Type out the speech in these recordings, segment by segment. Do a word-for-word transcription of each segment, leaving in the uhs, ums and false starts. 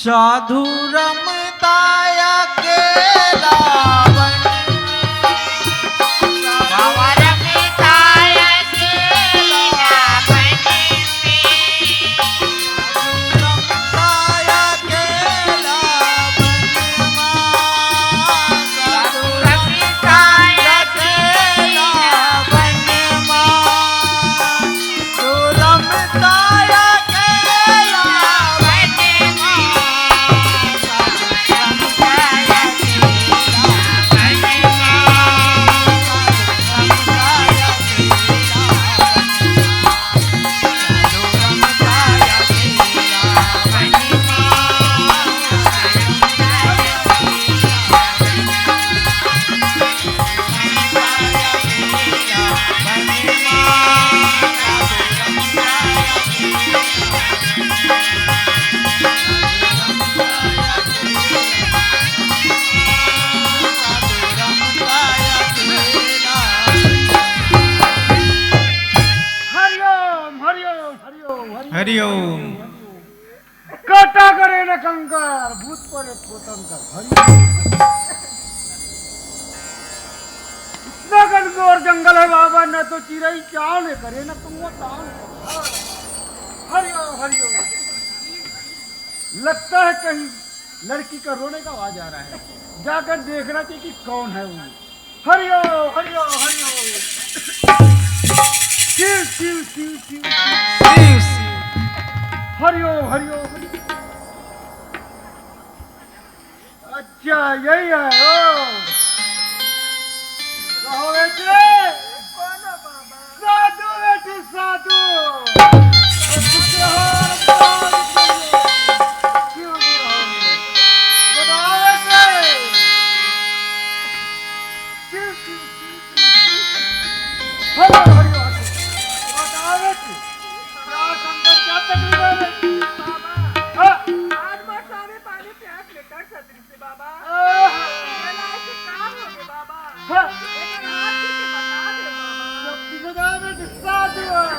साधु रमता अकेला वन में। बाबा रमता अकेला वन में। साधु रमता अकेला वन में। साधु रमता अकेला वन में। हरिओम, हरिओम, हरिओम, हरिओम। हरिओम। कटा करे न कंकर, भूत परे पोतंकर। हरिओम। इतना घनघोर जंगल है बाबा, न तो चिरई चाव ने करे, न कौवा ताव ने करे। हरिओम, हरिओम। लगता है कहीं लड़की का रोने का आवाज आ रहा है, जाकर देखना चाहिए कि कौन है वो। हरिओम, हरिओम, हरिओम। शिव, शिव, शिव, शिव, शिव। शिव, शिव। हरिओम, हरिओम, हरिओम। अच्छा, यही है, ओ। कहो बेटे। साधु बेटी, साधु। बताओ बेटे। हरि हरि हरि। बताओ बेटी, क्या संकट, क्या तकलीफ है बेटी? बाबा, हाँ। आज मैं स्वामी पानी प्यास लेकर छतरी से बाबा। आह। भला ऐसे का हो गए बाबा? हाँ। एक बार हाथ दे के बता दे बाबा। सब कुछ बता बेटी, साधु है।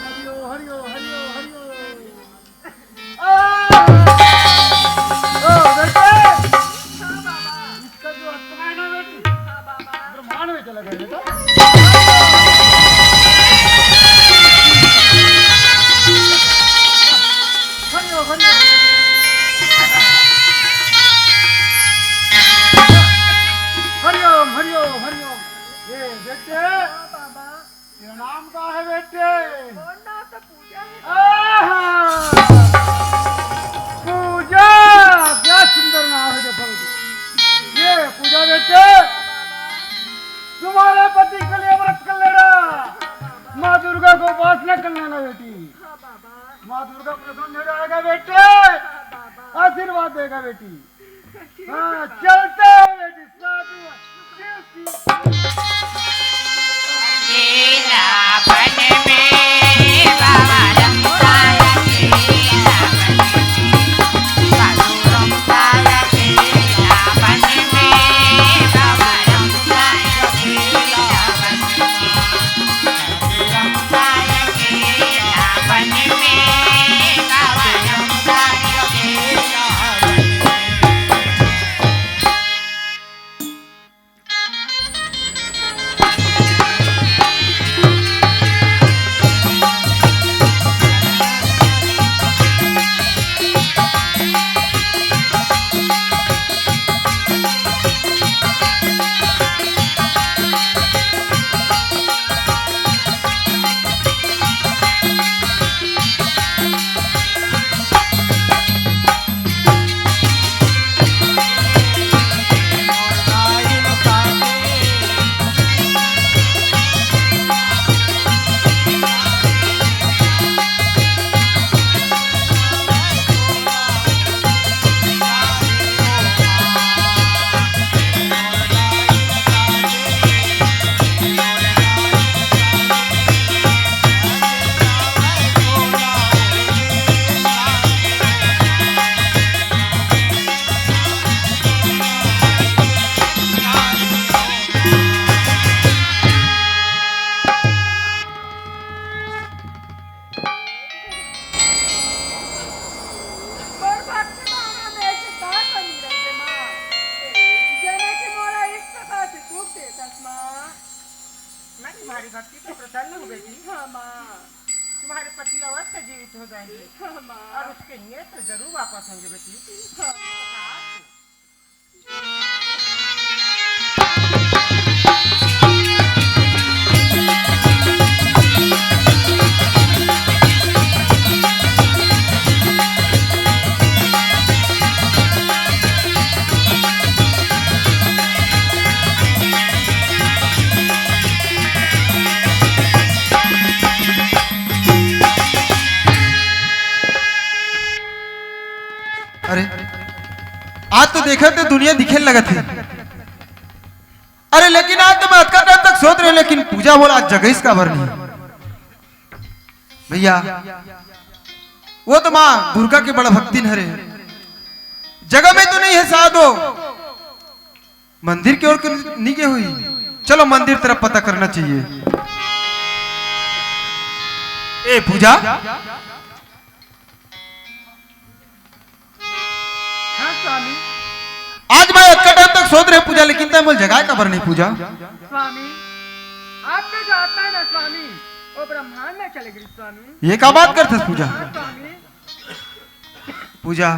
हरिओ, हरिओ, हरिओ, हरिओ। आह! ओ, बेटे! हाँ, बाबा। इसका जो आत्मा है ना, बेटी, हाँ, बाबा। ब्रह्मांड में चला गया, बेटा। हरिओम, हरिओम। हरिओम, हरिओम, हरिओम। ये बेटे, हाँ, बाबा। तेरा नाम का है बेटे? मोर नाम तो पूजा है। आहा! पूजा, क्या सुंदर नाम है, देखो बेटी। ये पूजा बेटे, तुम्हारे पति के लिए व्रत कर लेना, माँ दुर्गा को उपासना कर लेना बेटी। हाँ बाबा। माँ दुर्गा प्रसन्न हो जाएगा बेटे, हाँ बाबा। आशीर्वाद देगा बेटी। हाँ, चलते हैं बेटी, साधु। भक्ति से प्रसन्न हो बेटी। हाँ माँ। तुम्हारे पति अवश्य जीवित हो जाएंगे। हाँ माँ। और उसके नेत्र जरूर वापस होंगे बेटी। हाँ। अरे, आज तो देखत हे दुनिया दिखे लगत हे। अरे, लेकिन आज तो मैं अतका टाइम तक सोच रहे हूँ, लेकिन पूजा बोला आज जगईस काबर नहीं? भैया, वो तो माँ दुर्गा के बड़ा भक्तिन हरे, जगह में तो नहीं है शायद वो। मंदिर के ओर के नी गे होही। चलो, मंदिर तरफ पता करना चाहिए। ए पूजा, हाँ स्वामी। आज मैं अतका टाइम तक सोच रहे पूजा, लेकिन तैं मोला जगाए काबर नहीं पूजा? स्वामी, आपके जो आत्मा है ना स्वामी, वो ब्रह्मांड में चले गई स्वामी। ये का बात करथस पूजा? हाँ स्वामी। पूजा,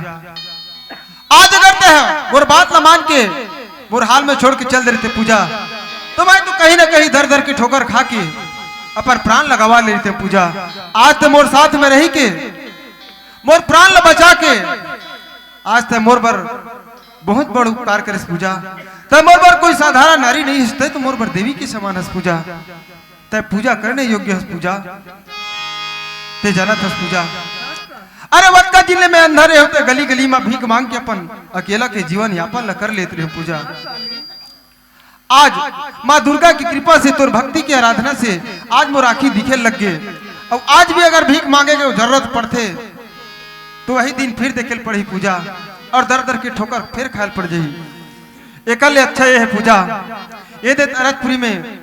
आज अगर तैं मोर बात ला मान के मोर हाल में छोड़ के चल दे रहिते पूजा, तो मैं तो कहीं ना कहीं दर दर के ठोकर खा के अपन प्राण ला गवा ले रहिते पूजा। आज तैं मोर साथ में रही के मोर प्राण ला बचा के आज तैं मोर बर बहुत बड़ उपकार करेस पूजा। तैं मोर बर कोई साधारण नारी नहीं हस, तैं तो मोर बर देवी के समान हस पूजा। तैं पूजा करने योग्य हस पूजा। तैं जानत हस पूजा, अरे वतका जिले में अंधा रहे होते गली गली में भीख मांग के अपन अकेला के जीवन यापन ला कर लेत रहे पूजा। आज माँ दुर्गा की कृपा से, तोर भक्ति की आराधना से आज मोर आँखी दिखे लग गे। अब आज भी अगर भीख मांगे के जरूरत पड़थे तो वही दिन फिर देखे ल पड़ही पूजा, और दर दर के ठोकर फिर खाए ल पड़ जाही। एकर ले अच्छा ये है पूजा, ये दे तारकपुरी में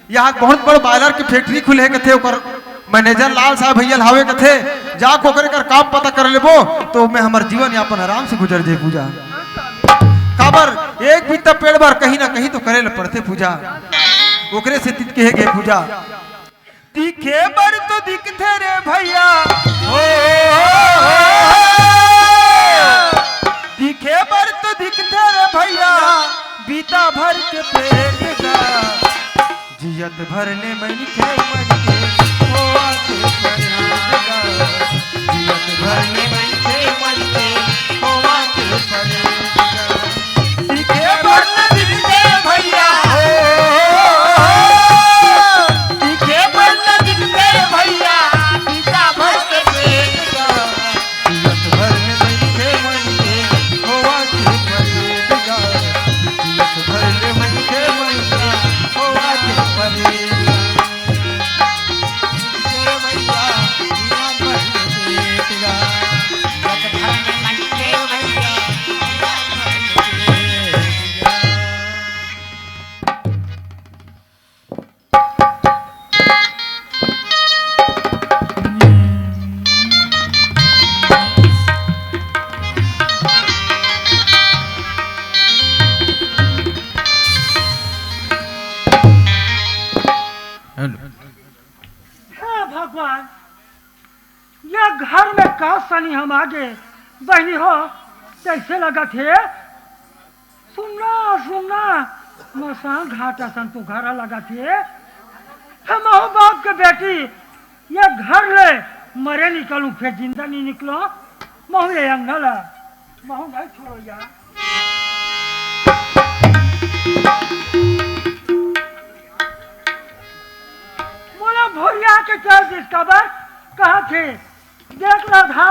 यहाँ बहुत बड़ बॉयलर के फैक्ट्री खुले हे कथे, ओकर मैनेजर लाल साहब भैया हावे कथे, जाके ओकरे कर काम पता कर लेबो, तो मैं हमर जीवन यापन आराम से गुजर जाए पूजा। काबर एक बित्ता पेट भर कहीं ना कहीं तो करे ल पड़थे पूजा, ओकरे से तित कहे गे पूजा। दिखे बर तो दिखथे रे भैया, हो, दिखे बर तो दिखथे रे भैया, बीता भर के पेट गा। जियत भर ले मनखे मन के, होवा के परहेज गा। जियत भर ले मनखे मन के, होवा के परहेज गा। दिखे बर तो दिखथे भैया, हो, दिखे बर तो दिखथे भैया, बीता भर के पेट गा। जियत भर में मनखे मन के, होवा के परहेज गा। जियत भर में मनखे मन के, होवा के परहेज गा। जियत भर में मनखे मन के, होवा के परहेज गा। जियत भर में मनखे मन के, होवा के परहेज गा। हेलो। हे भगवान, ये घर में का सनी हम आगे बहिनी हो, कैसे लगत हे? सुन्ना सुन्ना मसान घाट असन तो घर लगत हे। हे महू बाप के बेटी, ये घर ले मरे निकलूं, फिर जिंदा नहीं निकलो। महू ये अंगना ला, महू नहीं छोड़ो यार। मोला भोरिया के चल दिस काबर, कहा थे देख राधा,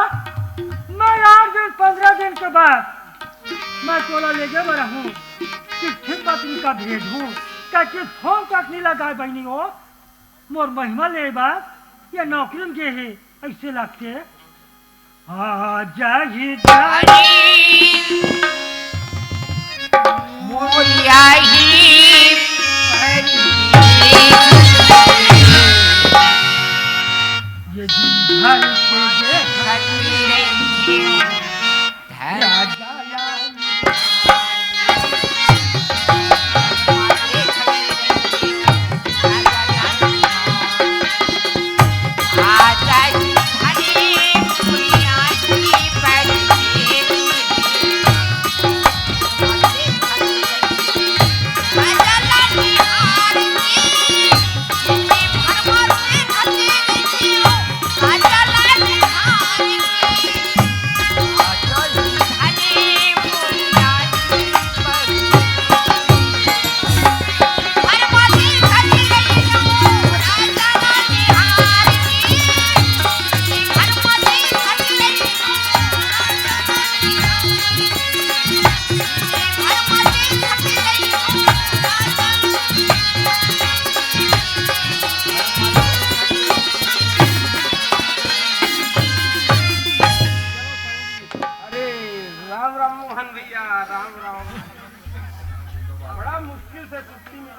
मैं आठ दिन, पंद्रह दिन के बाद मैं तोला लेगे बर हूँ, चिट्ठी पत्री का भेजहूँ, ताकि फोन तक नहीं लगाए बहिनी हो। मोर महिमा ले बार ये नौकरी में गे हे, ऐसे लगथे। आ जाही जाही। मोरियाही। ये दिन भर के देखत राजा आई।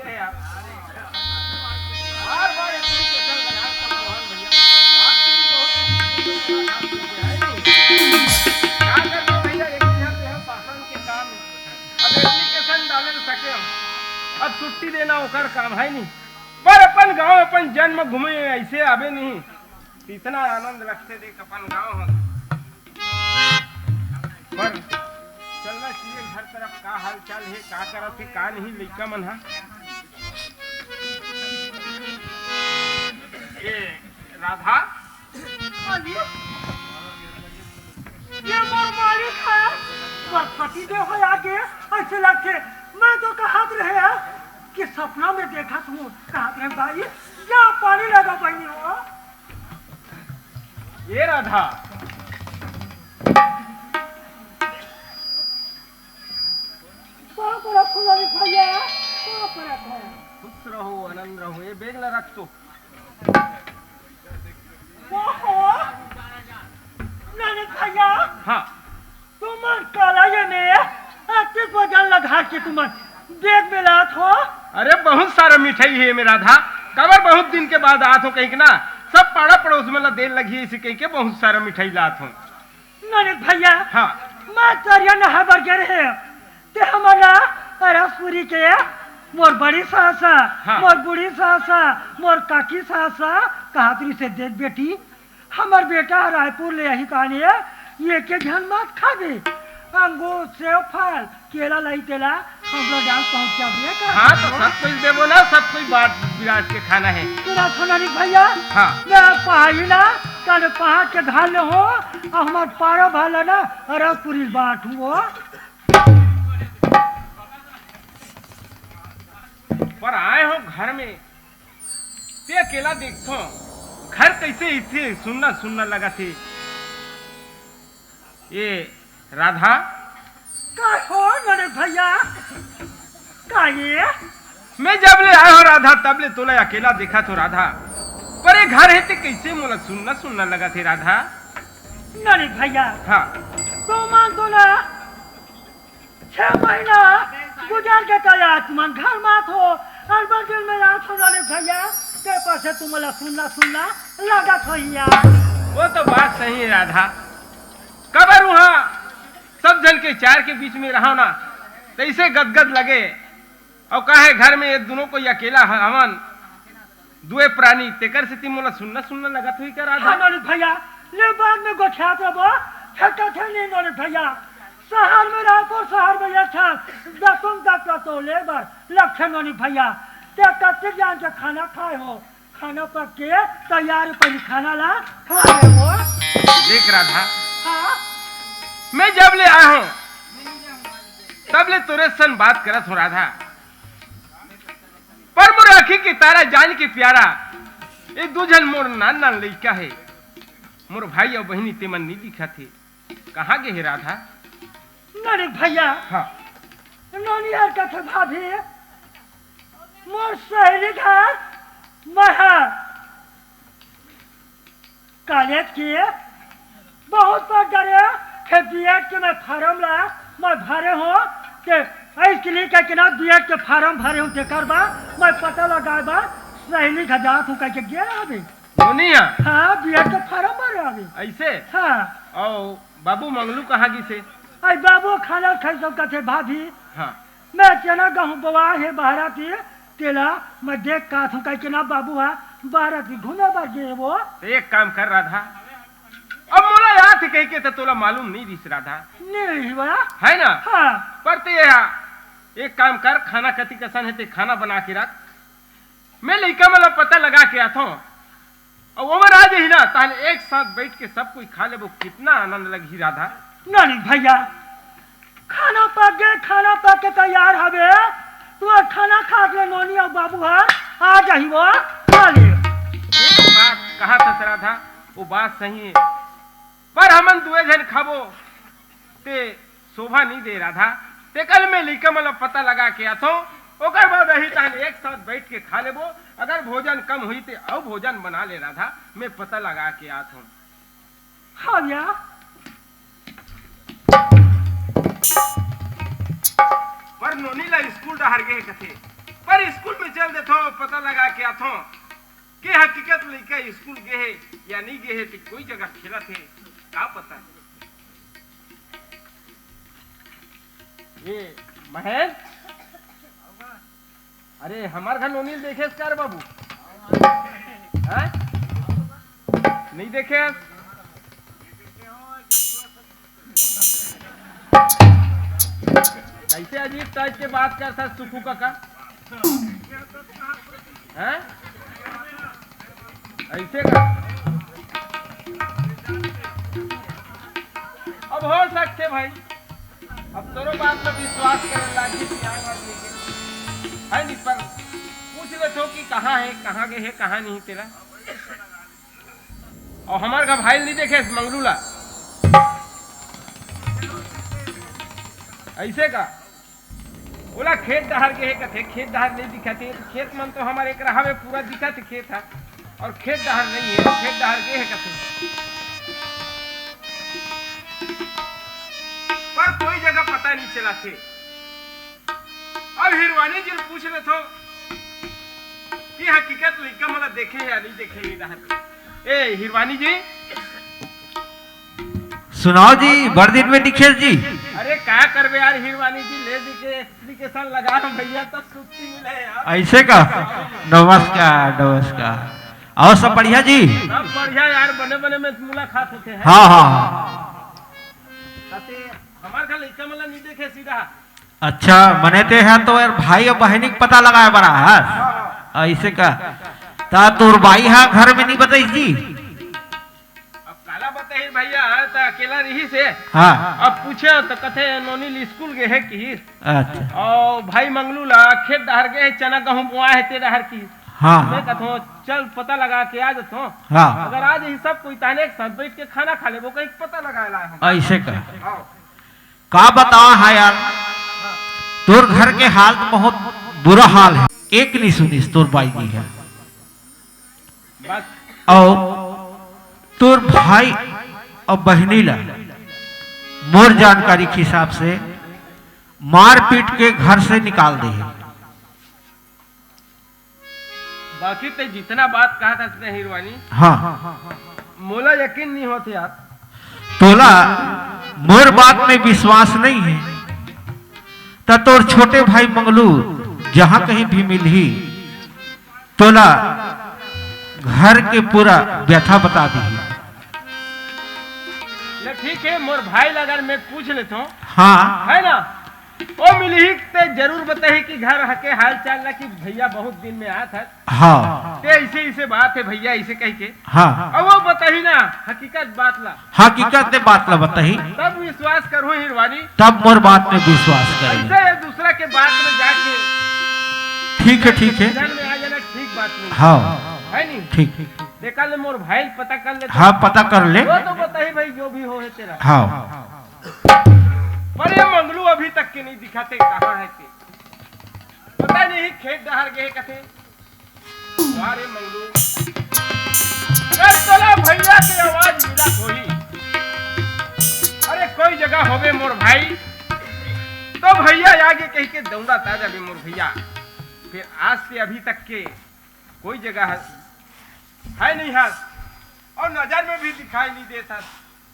बार बार एप्लीकेशन लगा कर मोहन भैया, आपकी बहुत, क्या करना भैया, एक ही हम जो है शासन के काम, अब एप्लीकेशन डाले ल सके हम, अब छुट्टी देना ओकर काम है नहीं, पर अपन गांव अपन जन्म घूमे ऐसे आवे नहीं। इतना आनंद लगथे देख अपन गांव ह। पर चलना चाहिए घर तरफ, का हाल चाल हे, का करत हे, का नहीं लइका मन ह। ए राधा, अरे, ये मोर मालिक है, मोर पति देव है आगे, ऐसे लगथे। मैं तो कहत रहे कि सपना में देखत हूँ, कहत रहे, "भाई, जा पानी लगा बहिनी हो।" ये राधा। पाँव परत हूँ ललित भैया, पाँव परत हूँ। खुश रहो, आनंद रहो। ये बैग ला रख तो। ओहो, ललित भैया। हाँ। तुमन काला ये में अतिक वजन लगा के तुमन बैग में लात हो? अरे, बहुत सारा मिठाई हे मेर राधा, काबर बहुत दिन के बाद आत हो कहिके ना, सब पाड़ा पड़ोस मन ला देन लगही, इसे कहिके बहुत सारा मिठाई लात हो। ननिक भैया, हाँ। मैं तरिया नहाए बर गे रहे, ते हमर ला अरसपुरी के मोर बड़ी सास, हाँ। मोर बूढ़ी सास, मोर काकी सास कहत रहिसे, "देख बेटी, हमर बेटा ह रायपुर ले आही काने, ये के झन मत खाबे, अंगूर, सेव, फल, केला लाही तेला हमरो डाल पहुंचाबे कर।" हाँ, तो सब कुछ देबो ना, सब कुछ बांट बिराज के खाना है। सुना, सुना रे भैया, हाँ। मैं पहाड़ी ना, काने पहाड़ के घर ले हो, आ हमार पारा भाला ना, अरसपुरी बांटू हो। पर आए हो घर में, ते अकेला देखथो, घर कैसे इसे सुन्ना सुन्ना लगथे। ए राधा। का हो ननिक भैया? का ये? मैं जब ले आए हो राधा, तब ले तोला अकेला देखत हो राधा। पर ये घर हे ते कैसे मोला सुन्ना सुन्ना लगथे राधा? ननिक भैया। हाँ। तो मान तो ना, छह महीना गुजर के तो आज तुमन घर मात हो, अरबा दिन में रात हो ननिक भैया, ते पर से तुमला सुन्ना सुन्ना लगत होही यार। वो तो बात सही है राधा, काबर उहाँ सब झन के चार के बीच में रहो ना, तैसे गदगद लगे। अउ काहे घर में ये दुनों कोई अकेला ह-, हवन, दुए प्राणी, तेकर सेती मोला सुन्ना सुन्ना लगत होही का राधा? हाँ, ननिक भैया, ले बाद में गोठियात रहो, फेंकत हे नहीं ननिक भैया। शहर में रहो तो शहर में ये अच्छा, दतुन दतुन तो ले बर, लक्ष्य ननिक भैया, ते कत्ते जान के खाना खाए हो, खाना पक के तैयार हे, पहले खाना ला खा ले हो। देख राधा, हाँ? मैं जब ले आए हो, तब ले तोरे सन बात करत हो राधा। पर मोर आँखी के तारा जान के प्यारा, ये दू झन मोर नान नान लइका हे। मोर भाई अउ बहिनी तेमन नी दिखत हे। कहाँ गे हे राधा? ननिक भैया। हाँ। नोनी हर कथे भाभी, मोर सहेली घर महर। कॉलेज के बहुत पढ़ डरे, फिर बीएड के मैं फार्म ला मैं भरे हो, के इसके लिए कह के ना बीएड के फार्म भरे हो, तेकर बा मैं पता लगाए बा सहेली घर जात हो कह के गे अभी। नोनी हा? हाँ, बीएड के फार्म भरे अभी। ऐसे? हाँ। अउ बाबू मंगलू कहाँ गिसे? आई बाबू खाना खाई सब कथे भाभी। हाँ। मैं चना गहूँ बोआ हे बहरा के, तेला मैं देख का थूँ कह के ना बाबू हा बहरा के घूमे बर गे वो। तो एक काम कर राधा, अब मोला याद हे कह के तो तोला मालूम नहीं रिस राधा। नहीं हुआ। है ना? हाँ। पर ते या, एक काम कर, खाना कति कसन हे ते खाना बना के रख, मैं लइका मन ला पता लगा के आथों। अउ ओमन आ जही ना, तहन एक साथ बैठ के सब कोई खा लेबो, कितना आनंद लगही राधा। ननिक भैया, खाना पक गे, खाना पक के तैयार हवे, तुम्हार खाना खा के नोनी अउ बाबू हर आ जही वो, खा ले। ये तो बात कहा था राधा, वो बात सही है, पर हमन दुए झन खाबो, ते शोभा नहीं दे राधा। ते कल मैं लइका मन ला पता लगा के आथों, ओकर बाद अही तहन एक साथ बैठ के खा लेबो। अगर भोजन कम होही ते अउ भोजन बना ले राधा, मैं पता लगा के आथों। हाँ भैया। पर नोनी ला स्कूल डहर गे हे कथे। पर स्कूल में चल देथो, पता लगा के आथो कि हकीकत लइका स्कूल गे हे या नहीं गे हे, ते कोई जगह खेलत हे, का पता। ये महेश, अरे हमार घर नोनी ल देखेस का रे बाबू? हैं? नहीं देखेस? कैसे अजीब टाइप के बात करता सुखू काका? हैं? ऐसे का? अब हो सकथे भाई, अब तोरो बात में विश्वास करे लागी कि आए बात नहीं के। है नहीं, पर पूछ लेथो कि कहाँ है, कहाँ गए है, कहाँ नहीं तेरा। और हमार का भाई नहीं देखे मंगलू ला। ऐसे का? ओला खेत डहर गे हे कथे, खेत डहर नहीं दिखत हे। खेत मन तो हमारे एक रहा में पूरा दिखत हे खेत है, और खेत डहर नहीं है, खेत डहर गे हे कथे। पर कोई जगह पता नहीं चला थे। अब हिरवानी जी पूछ लेथो कि हकीकत लइका मोला देखे हे या नहीं देखे हे डहर के। ए हिरवानी जी, सुनाओ जी, बड़ दिन में दिखेस जी। अरे का करबे यार हिरवानी जी, ले दी के एप्लीकेशन लगा लो भैया, तब सुक्ति मिले यार। ऐसे का? नमस्कार, नमस्कार। और सब बढ़िया जी? सब बढ़िया यार, बने बने में मुलाकात होते हैं। हाँ, हाँ, हाँ। ताते हमार घर लइका मन ला नहीं देखे सीधा। अच्छा, मने ते हा तो यार भाई और बहिनी के पता लगाए बर आए हस। ऐसे का? ता तोर बाई हा घर में नहीं बताइस जी? अब काला बताही भैया, त अकेला रहिस हे। हाँ। अब पूछे त कथे नोनी ल स्कूल गे हे कि। अच्छा। और भाई मंगलू ला खेत डहर गे हे, चना गहूं बोआ हे ते डहर कि। हाँ। मैं कथो चल पता लगा के आ जथो। हाँ। अगर आज ही सब कोई ताने एक साथ बैठ के खाना खा लेबो, कहीं पता लगा ला हम। ऐसे का? हाँ। का बतावा हा यार, तोर घर के हाल तो बहुत बुरा हाल है। एक नहीं सुनिस तोर बाई जी है। बस। और तोर भाई और बहिनी ला मोर जानकारी के हिसाब से मारपीट के घर से निकाल दे है। बाकी ते जितना बात कहा था उसने हिरवानी, हाँ। मोला यकीन नहीं होत यार। तोला मोर बात में विश्वास नहीं है, त तोर छोटे भाई मंगलू जहाँ कहीं भी मिलही, तोला घर के पूरा व्यथा बता दीही। ले ठीक है, मोर भाई ला अगर मैं पूछ लेता हूँ, हाँ। है ना, ओ मिलही ते जरूर बताही कि घर के हाल चाल ला कि भैया बहुत दिन में आत है। हाँ। ते ऐसे ऐसे बात है भैया, ऐसे कह के। हाँ। अब वो बताही ना हकीकत बात ला। हकीकत ते बात ला बताही। तब विश्वास करो हिरवानी। तब मोर बात में विश्वास करे। ऐसे ये दूसरा के बात में जाके ठीक है, ठीक है। ध्यान में आ जाना, ठीक बात नहीं। हाँ। है नहीं? ठीक। देखा ले मोर भाई पता कर ले। हाँ, पता कर ले। वो तो बताही भाई जो भी हो है तेरा। हाँ। पर ये मंगलू अभी तक के नहीं दिखाते, कहाँ है के? पता नहीं खेत डहर गए कथे। वाह रे मंगलू। अरे तोला भैया के आवाज मिला कोई। अरे कोई जगह होवे मोर भाई। तो भैया आगे कह के दौड़ा ता जाबे मोर भैया। फिर आज से अभी तक के कोई जगह है, है नहीं है। और नजर में भी दिखाई नहीं देता।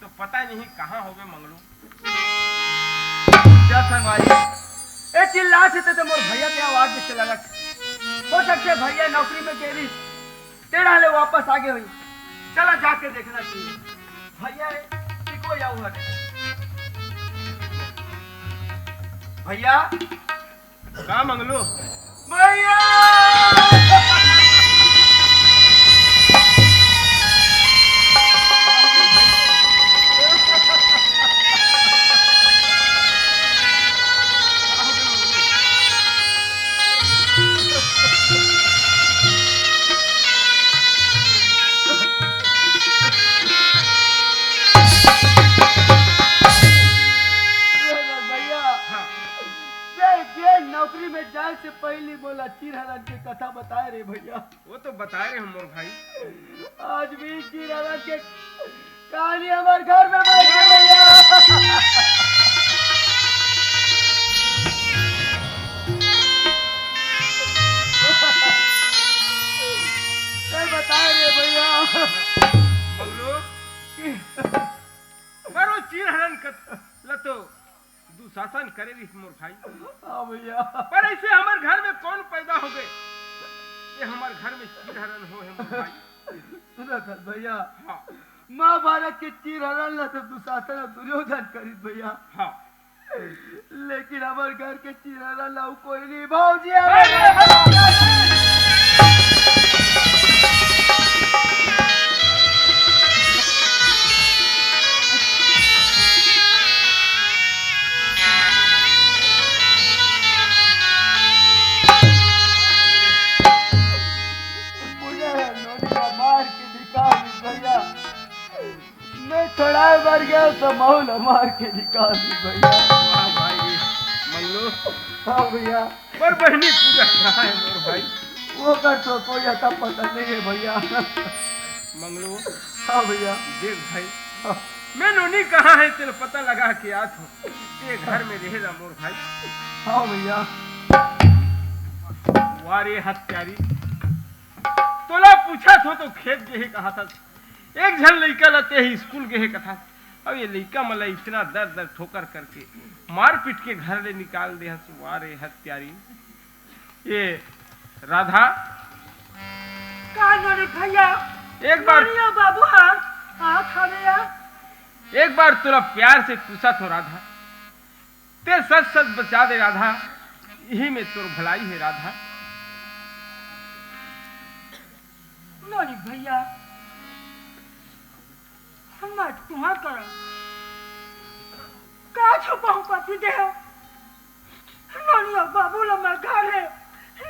तो पता नहीं कहाँ होवे मंगलू। क्या संगवारी? ए चिल्ला से तो मोर भैया के आवाज से लगत। हो सकते भैया नौकरी में गेरी, तेरा ले वापस आगे हुई। चला जाके देखना चाहिए। भैया है, इको या हुआ। भैया, का मंगलू? भैया! भैया, हाँ। जे, जे नौकरी में जाए से पहली मोला चिरहरन के कथा बताए रे भैया। वो तो बताए रे हम मोर भाई। आज भी चिरहरन के कहानी हमार घर में बैठ के भैया। बबलू, पर वो चीरहरण कत-, ल तो दुशासन करे रहिस मोर भाई। हाँ भैया। पर ऐसे हमर घर में कौन पैदा हो गए? ये हमर घर में चीरहरण हो है मोर भाई। सुनत हस भैया, हाँ। महाभारत के चीरहरण ला तो दुशासन अउ दुर्योधन करिस भैया। हाँ। लेकिन हमर घर के चीरहरण ला अउ कोई नहीं, भौजी। अरे, अरे, अरे, अरे। मुझे नोनी का मार के निकाल दी भैया। मैं छुड़ाए बर गया, तो महू ल मार के निकाल दी भैया। वाह भाई, मल्लू। हाँ भैया। पर बहनी पूजा कहाँ है मोर भाई? वो कर तो कोई अता पता नहीं है भैया। मंगलू। हाँ भैया। देख भाई, हाँ। मैं नोनी कहाँ है, तेल पता लगा के आत हूँ। ये घर में रहेला मोर भाई। हाँ भैया। वारे हत्यारी, तोला पूछा थो तो खेत गे हे कहा था, एक झन लइका ला ते ही स्कूल गे हे कथा। अब ये लइका मन ला इतना दर दर ठोकर करके मारपीट के घर ले निकाल दे हस। वारे हत्यारी। ये राधा। का नोनी भैया? एक बार नोनी अउ बाबू हाथ, हाथ हवे या। एक बार तोला प्यार से पूछा थो राधा, ते सच सच बचा दे राधा, यही में तोर भलाई है राधा। नोनी भैया, मैं तुहार करा का छुपाऊं पति देव? नोनी अउ बाबू ला मैं घर ले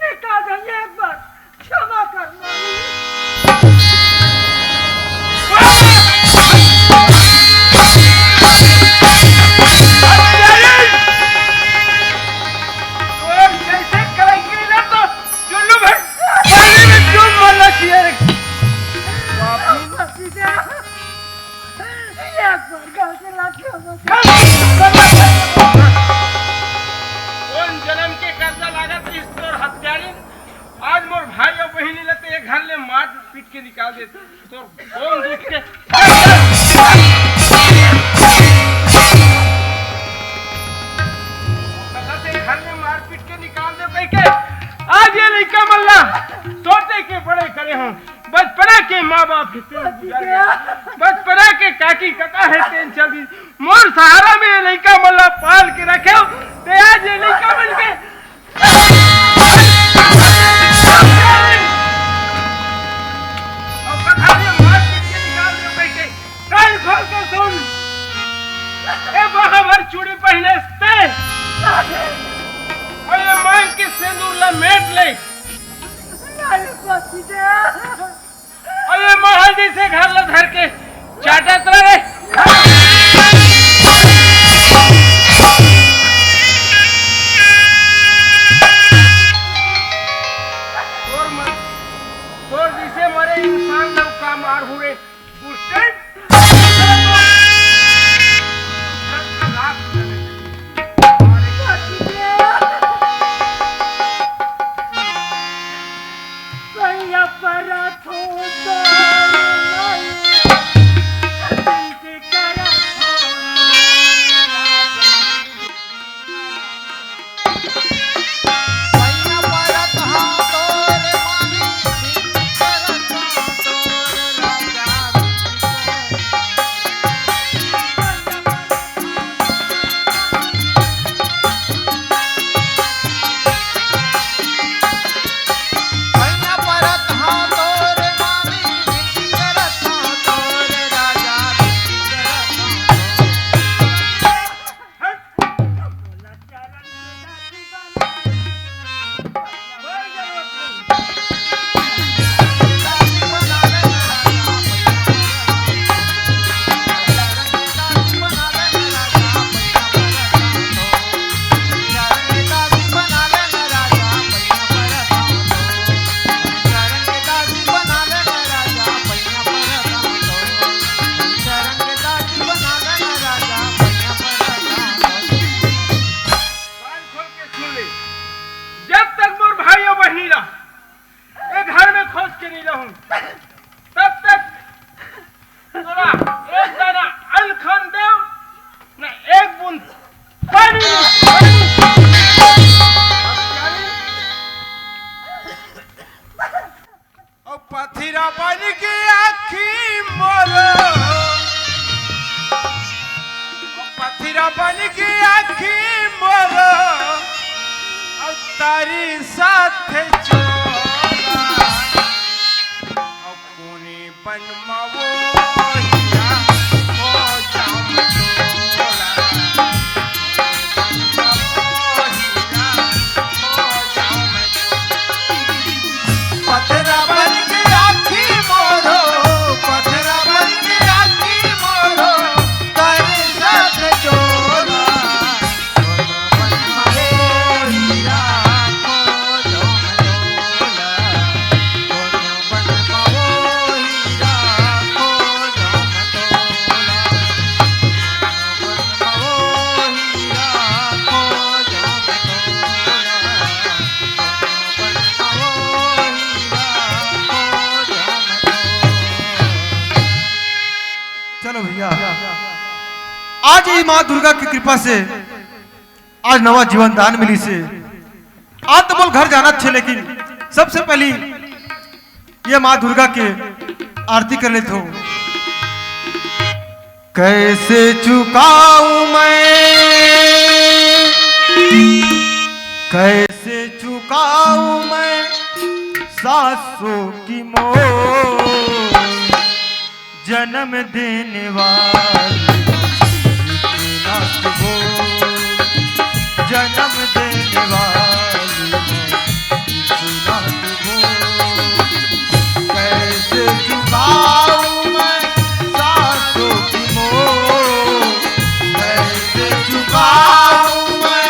निकाल दे, एक बार क्षमा कर नोनी। और जैसे कलंकी ना तो चुल्लू भर पानी में डूब मरना चाहिए रे। बाप रे। पति देव। एक बार गलती लाग गया बस। कौन जन्म के कर्जा लागत इस तोर हत्यारिन? आज मोर भाई अउ बहिनी ल ते घर ले मार पीट के निकाल दे। तोर कौन दुख के? कल से घर ले मार पीट के निकाल दे कह के। आज ये लइका मन ला सोचे के बड़े करे हूँ। बचपना के माँ बाप हे तेन गुजर गया। बचपना के काकी कका हे तेन चल दी। मोर सहारा में ये लइका मन ला पाल के रखे हो, ते आज ये लइका मन के अउ कथा ये मार पीट के निकाल दे कह के। कान खोल के सुन। ए बाहा भर चूड़ी पहने ते। अउ ये मांग के सेंदूर ला मेट ले। अरे पति दे। अरे महल जैसे घर ला धर के चाटत रहे। तोर मन, तोर जैसे मरे इंसान लोग का मार हुए। कान खोल के सुन ले, जब तक मोर भाई अउ बहिनी ला ए घर में खोज के नहीं रहूं, तब तक बन के आँखी मोर, पथरा बन के आँखी मोर, अउ तारी साथ चोला। अउ कोने बन मा वो हीरा, ओ जाम तोला। पथरा बन के आँखी मोरो, पथरा बन के आँखी मोरो, तारी साथ चोला। चलो भैया, आज ही माँ दुर्गा की कृपा से आज नवा जीवन दान मिलिस हे। आज तो मोला घर जाना हे, लेकिन सबसे पहली ये माँ दुर्गा के आरती कर लेथों। कैसे चुकाऊं मैं, कैसे चुकाऊं मैं सासों की मोह, जन्म देने वाली इतना तो बोल, जन्म देने वाली इतना तो बोल। कैसे चुकाऊं मैं सासों की मोह, कैसे चुकाऊं मैं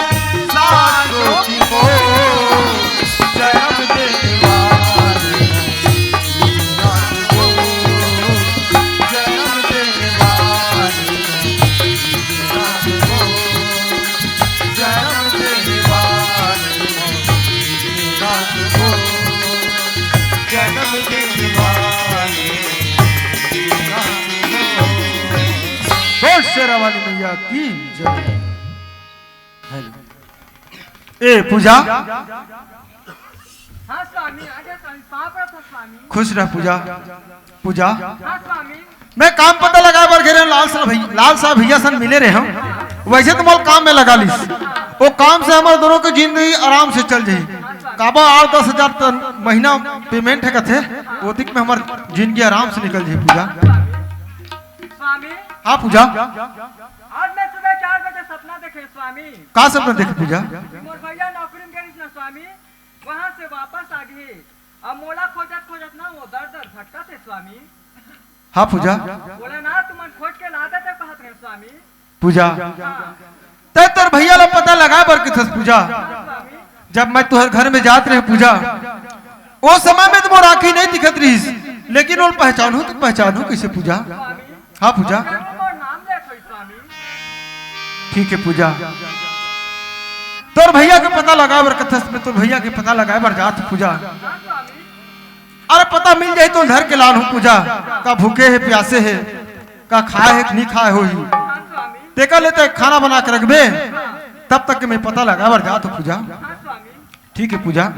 सासों की मोह, जन्म देने वाली बोल शेरा वाली मैया की जय। हेलो। ए पूजा। हाँ स्वामी, आ गया स्वामी, पाँव पड़त हँव स्वामी। खुश रह पूजा। पूजा। हाँ स्वामी। मैं काम पता लगाए बर गे रहेंव, लाल साहब भैया, लाल साहब भैया सन मिले रहेंव। वैसे तो मोला काम में लगा लिस, वो काम से हमर दोनों के जिंदगी आराम से चल जाही। काबर आठ दस हजार त महीना payment हे कथे, ओतिक में हमर जिंदगी आराम से निकल जाही पूजा। स्वामी। हाँ पूजा। आज मैं सुबह चार बजे सपना देखेंव स्वामी। का सपना देखे पूजा? मोर भैया नौकरी में गे रहिस ना स्वामी, वहाँ से वापस आ गे। अब मोला खोजत खोजत ना वो दर दर भटकत हे स्वामी। हाँ पूजा। बोला ना, तुमन खोज के ला देते कहत रहेंव स्वामी। पूजा। हाँ। तैं तोर भैया ला पता लगाए बर कथस पूजा। हाँ स्वामी। जब मैं तुंहर घर में जात रहेंव पूजा, ओ समय में तो मोर आँखी नहीं दिखत रहिस, लेकिन ओला पहचानहूँ तो पहचानहूँ कइसे पूजा? स्वामी। हाँ पूजा। अब वो मोर नाम लेत होही स्वामी। ठीक हे पूजा, तोर भैया के पता लगाए बर कथस, मैं तोर भैया के पता लगाए बर जात हँव पूजा। हाँ स्वामी। अरे पता मिल जाही तो धर के लानहूँ पूजा, का भूखे हे प्यासे हे, का खाए हे कि नहीं खाए होही, हाँ स्वामी। तेकर ले तैं खाना बना के रखबे, तब तक के मैं पता लगाए बर जात हँव पूजा। हाँ स्वामी। ठीक हे पूजा।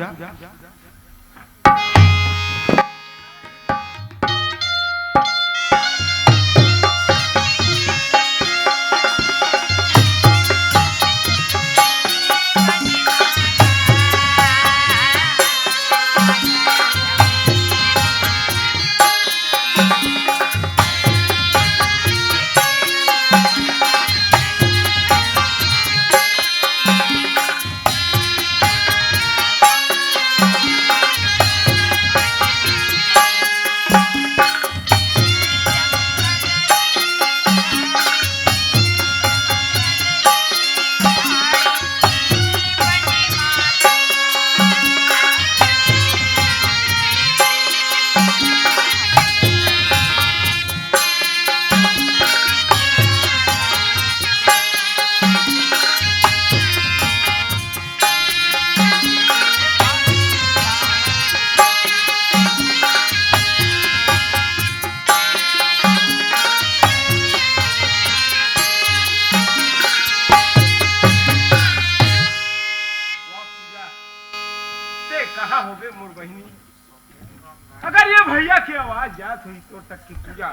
अगर ये भैया के आवाज जात होही तोर तक के पूजा,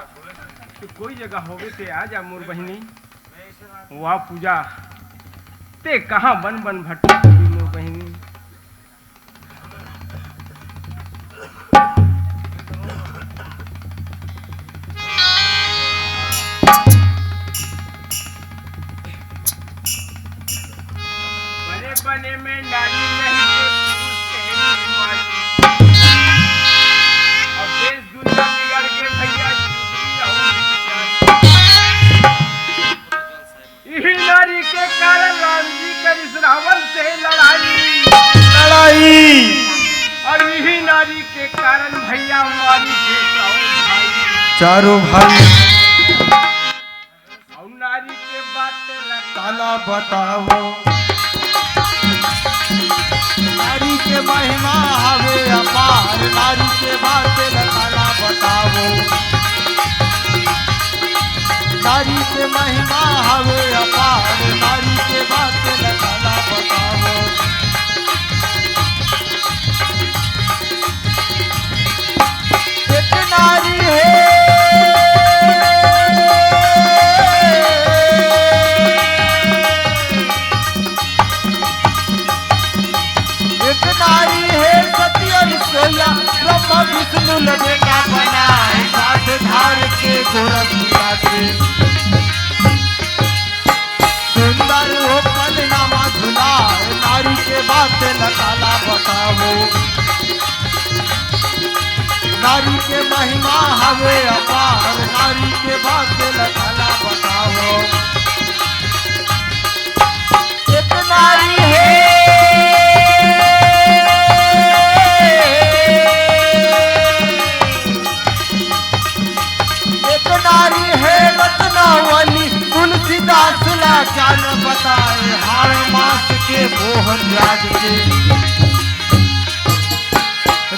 त कोई जगह होबे ते आ जा मोर बहिनी। वाह पूजा, ते कहाँ बन बन भटकत होही मोर बहिनी। बने बने में नारी नहीं तो पुरुष के भी मारी। अब देश दुनिया बिगड़ के भैया चुगली और व्यभिचार। इही नारी के कारण राम जी करिस रावण से लड़ाई। लड़ाई। और इही नारी के कारण भैया मारिस हे चारों भाई। चारों भाई। और नारी के बात ला काला बताओ। नारी के महिमा हवे अपार, नारी के बात ला काला बताओ। नारी के महिमा हवे अपार, नारी के बात ला काला बताओ। एक नारी हे, एक नारी हे सती अनसुईया, ब्रह्मा विष्णु ल बेटा बनाए, साथ धार के गोरखपुरा से। सुंदर हो पलनामा झुलाए, नारी के बात ला काला बताओ। नारी के महिमा हवे अपार, नारी के बात ला काला बताओ। एक नारी हे, एक नारी हे रत्नावली, तुलसीदास ला ज्ञान बताए, हाड़ मास के मोहन राज के।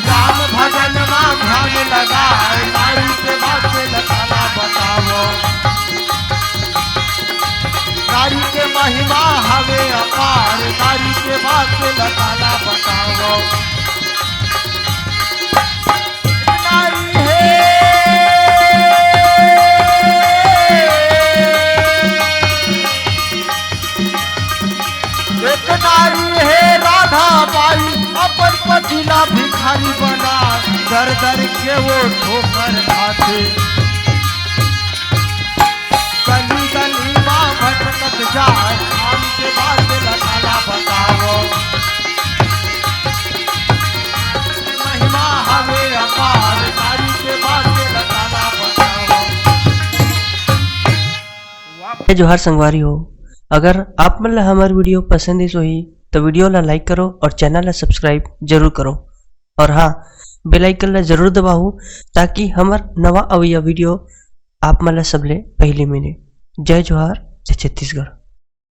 राम भजन मा ध्यान लगाए, नारी के बात ला काला बताओ। नारी के महिमा हवे अपार, नारी के बात ला काला बताओ। नारी हे, एक नारी हे राधा बाई, अपन पति ला भिखारी बना, दर दर के वो ठोकर खाथे। गली गली मा भटकत जाए, नारी के बात ला काला बताओ। महिमा हवे अपार, नारी के बात ला काला बताओ। जय जोहार संगवारी हो, अगर आप मन ला हमर वीडियो पसंद आइस होही, तो वीडियो ला लाइक करो और चैनल ला सब्सक्राइब जरूर करो। और हाँ, बेल आइकन ला जरूर दबाओ, ताकि हमर नवा अवइया वीडियो आप मन ला सबले पहली मिले। जय जोहार, जय छत्तीसगढ़।